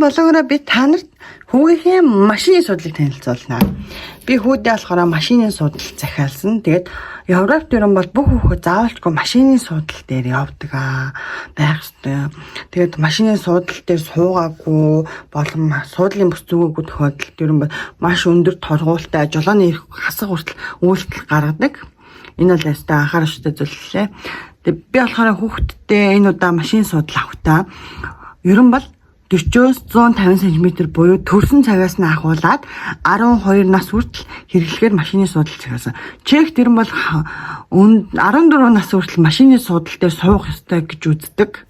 Болоогоороо би та нарт хүүгийнхээ машины суудлыг танилцуулна. Би хүүдээ болохоор машины суудал захиалсан. Тэгээд Европт ерөн бол бүх хүүхэд заавалчгүй машины суудал дээр явдаг аа. Байх ёстой. Тэгээд машины суудал дээр суугаагүй болон суудлын бүс зүгээгүй тохиолдолд ерөн бол маш өндөр торгуултай жолооны эрх хасах хүртэл үйлдэл гаргадаг. Энэ бол ястай анхаарах ёстой зүйл лээ. Тэгээд би болохоор хүүхэдтэй энэ удаа машин суудал авахдаа ерөн бол 40-оос 150 см буюу төрсөн цагаас нь ахуулаад 12 нас хүртэл хэрэглэхээр машины суудал захиалсан. Чехт ерөн бол 14 нас хүртэл машины суудал дээр суух ёстой гэж үздэг.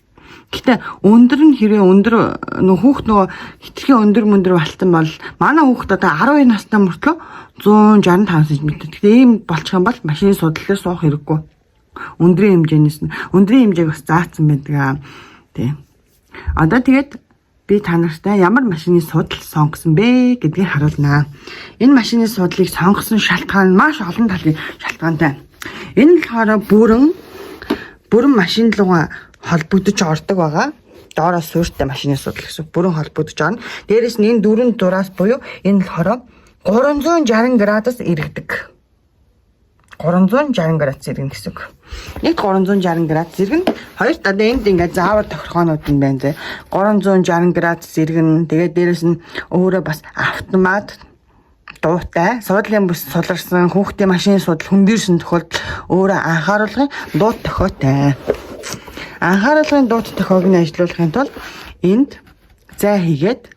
Гэтэ өндөр нь хэрвээ өндөр нөх хүүхд нөгөө хитрхи өндөр мөндөр балтан бол манай хүүхд одоо 12 настай мөртлөө 165 см. Гэтэ ийм болчих юм бол машины суудал дээр суух хэрэггүй. Өндрийн хэмжээнээс нь өндрийн хэмжээг бас заасан байдаг аа. Тий. Одоо тэгээд би та нартай ямар машины суудал сонгосон бэ гэдгийг харуулнаа. Энэ машины суудлыг сонгосон шалтгаан нь маш олон талын шалтгаантай. Энэ болохоор бүрэн машин руугаа холбогдож ордог байгаа. Доороо суурьтай машины суудал гэсэн бүрэн холбогдож орно. Дээрээс нь энэ дөрвөн зураас буюу энэ болохоор 360 градус эргэдэг. 360 градус эргэнэ гэсэн үг. Нэг 360 градус эргэнэ. Хоёрт одоо энд ингээд заавар тохиргоонууд нь байна зэ. 360 градус эргэнэ. Тэгээд дээрэс нь өөрөө бас автомат дуутай суудлын бүс суларсан хүүхдийн машин судал хөндөрсөн тохиолдолд өөрөө анхааруулгын дуу тохиотой. Анхааруулгын дуу тохиог нь ажилуулахын тулд энд зай хийгээд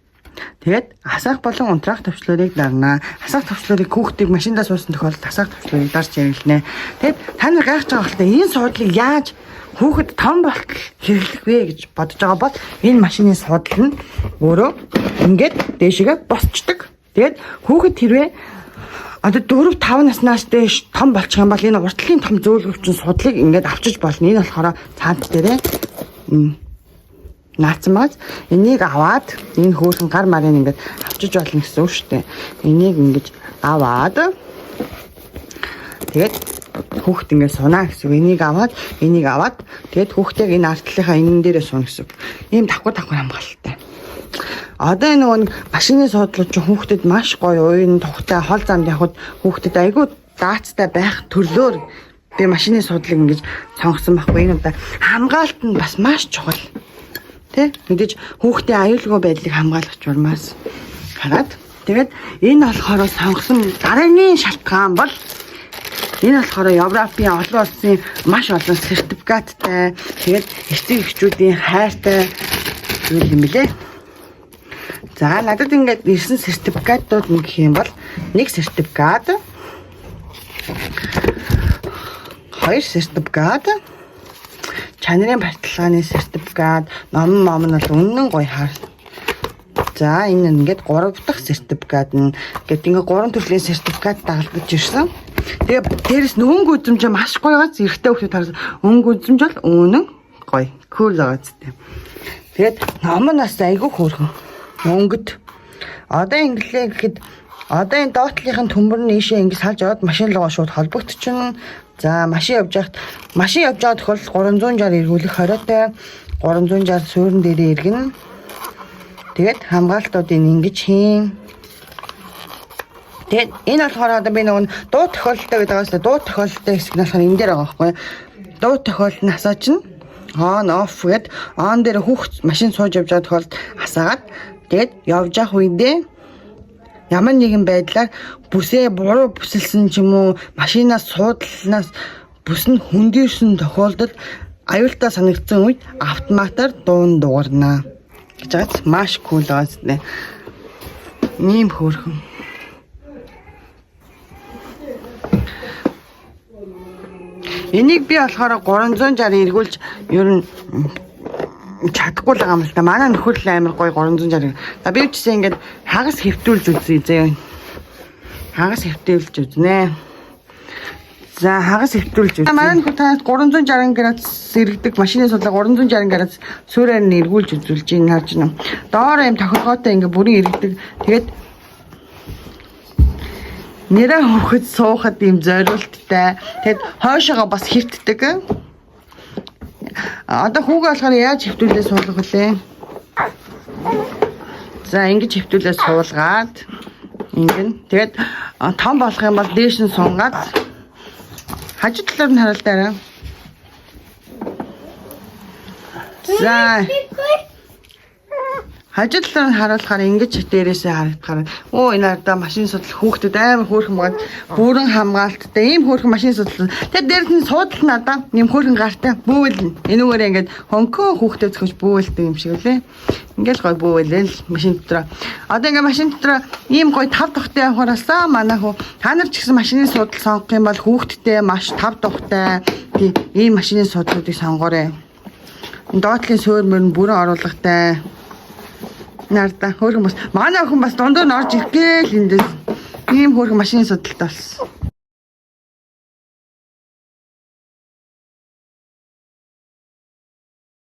тэгээд асаах болон унтраах төвчлөрийг дарнаа. Асаах төвчлөрийг хүүхдийг машиндаа суусан тохиолдолд асаах төвчлөрийг дарж хэрэглэнэ. Тэгээд та нар гайхаж байгаа хэлтэй энэ суудлыг яаж хүүхэд том болтол хэрэглэх вэ гэж бодож байгаа бол энэ машины суудал нь өөрөө ингээд дээшгээ босчдөг. Тэгээд хүүхэд хэрвээ одоо 4 5 наснаас дээш том болчих юм бол энэ уртлын том зөөлгөвчин судлыг ингээд авчиж болно. Энэ болохоор цаант дээрээ наацсан бааз. Энийг аваад энэ хөөрхөн гар марын ингээд авчиж болно гэсэн үг шүү дээ. Энийг ингэж аваад тэгээд хүүхд ингээд сунаа гэсэн үг. Энийг аваад тэгээд хүүхдээ энэ артлынхаа энэн дээрээ сууна гэсэн үг. Ийм давхар давхар хамгаалалтай. Одоо энэ нөгөө нэг машины суудлууд чинь хүүхдэд маш гоё уян тухтай хол замд явхад хүүхдэд айгүй даацтай байх төрлөөр би машины суудлыг ингэж сонгосон байхгүй. Энэ удаа хамгаалт нь бас маш чухал. Тэ? Мэдээж хүүхдийн аюулгүй байдлыг хамгаалах журмаас хараад тэгээд энэ болохоор сонгосон дараагийн шалтгаан бол энэ болохоор Европын олон улсын маш олон сертификаттай тэгээд эцэг эхчүүдийн хайртай зүйл юм билээ. За надад ингээд ирсэн сертификатууд нь гэх юм бол нэг сертификат, хоёр сертификат, чанарын баталгааны сертификат, ном мом нь бол үнэн гоё хаар. За энэ ингээд гурав дахь сертификат нь гэт ингээд гурван төрлийн сертификат дагалдаж ирсэн. Тэгээ дээрэс нь өнгө үзэмж маш гоё гоц эрэгтэй хүүхэд харсан. Өнгө үзэмж бол үнэн гоё. Кул байгаа зү. Тэгээд ном нь бас айгүй хөөрхөн. Өнгөт. Одоо инглээ гэхэд одоо энэ доотлынхын төмөр нь ийшээ ингэ салж аваад машин руугаа шууд холбогдчихно. За машин явж байхад машин явж байгаа тохиолдолд 360 эргүүлэх хориотой 360 суурин дээрээ эргэнэ. Тэгээд хамгаалтуудыг ингэж хийн. Тэгээд энэ болохоор одоо би нөгөө дуу тохиолдолтой гэдэг байгаас дуу тохиолдолтой хэсэг нь болохоор энэ дээр байгаа байхгүй. Дуу тохиолдол нь асаач нь on off гэд on дээр хүүхд машин сууж явж байгаа тохиолдолд асаагаад тэгээд явж явах үедээ ямар нэгэн байдлаар бүсээ буруу бүсэлсэн ч юм уу машинаас суудланаас бүс нь хөндийрсэн тохиолдолд аюултай санагдсан үед автоматар дуун дуугарна гэж байгаац маш кул байгаа зү. Ийм хөөрхөн. Энийг би болохоор 360 эргүүлж ер нь чадахгүй л байгаа юм л да. Манай нөхөр л амар гоё 360. За би ч гэсэн ингээд хагас хэвтүүлж үзье зөө. Хагас хэвтүүлж үзнэ. За хагас хэвтүүлж үзье. Манай нөхөр танаас 360 градус эргэдэг машины суулаа 360 градус суураар нь эргүүлж үзүүлж ийн харж байна. Доор юм тохиргоотой ингээд бүрэн эргэдэг. Тэгээд нэрээ хүүхэд суухад ийм зориулттай. Тэгэд хойшоогоо бас хэвтдэг. Одоо хүүгээ болохоор яаж хэвтүүлээ суулгах вүлээ? За, ингэж хэвтүүлээ суулгаад ингэн. Тэгээд том болох юм бол дээш нь сунгаад хажуу талаар нь хараал дараа. За, хажуу талаар нь харуулахаар ингэж дээрээсээ харагдахаар оо, энэ ардаа машин судал хүүхдүүд амар хөөрхөн байгаа, бүрэн хамгаалттай ийм хөөрхөн машин судал. Тэгээд дээрээс нь суудал надаа ийм хөөрхөн гартай бүүвэл энүүгээрээ ингээд хонкон хүүхдээ зөхөж бүүвэлдэг юм шиг үлээ. Ингээл гой бүүвэлээ л машин дотор. Одоо ингээд машин дотор ийм гой тав тухтай явахаар болсон манай хүү. Та нар ч гэсэн машины суудал сонгох юм бол хүүхдтэй маш тав тухтай тий ийм машины суудлуудыг сонгоорой. Доотлын суур мөр нь бүрэн оруулгатай. Нарда хөөрхөн бас манай охин бас дундуур нь орж ирэх гээл эндээс ийм хөөрхөн машины судалтай болсон.